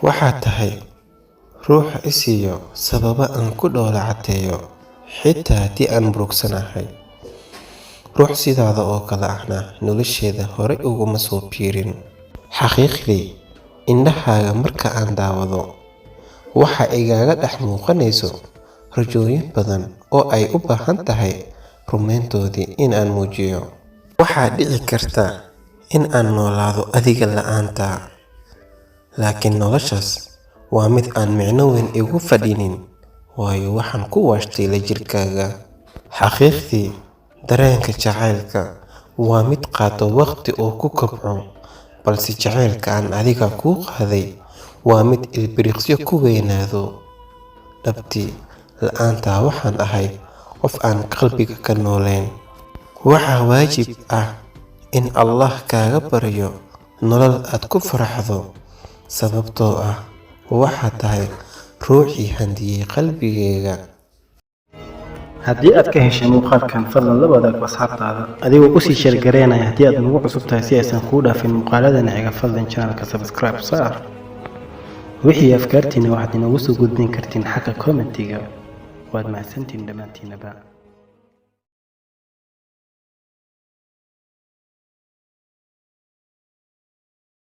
Waxaad tahay ruuxa i siiyo sababa aan ku dhoola caddeeyo xitaa haddii aan murugsanahay. Ruux sidaada oo kale ahna nolosheyda horey uguma soo biirin. Xaqiiqdii, indhahaaga marka aan daawado, waxa igaga dhex muuqanayso rajooyin badan oo ay u baahan tahay rumayntoodii in aan muujiyo. Waxaa dhici karta in aan noolaado adiga la'aantaa, laakiin noloshaas waa mid aan micno weyn igu fadhinin, waayo waxaan ku waashtay la jirkaaga. Xaqiiqdii, dareenka jacaylka waa mid qaato waqti oo ku kobco, balse jacaylka aan adiga kuu qaaday waa mid ilbiriqsiyo ku weynaado. Dhabtii, la'aantaa waxaan ahay qof aan qalbiga ka noolayn. Waxaa waajib ah in Allah kaaga baryo nolol aad ku faraxdo, sababtoo ah waxaad tahay ruuxii handiyay qalbigayga. Haddii aad ka heshay muuqaalkan, fadlan la wadaag asxaabtaada adigoo kusii share gareynaya. Haddii aad nagu cusub tahay, si aysan kuu dhaafin muuqaaladana xiga, fadlan channelka subscribe saar. Wixii afkaartiina waxaad inoogu soo gudbin kartiin xagga commentiga. Waad mahadsantiin dhammaantiinaba.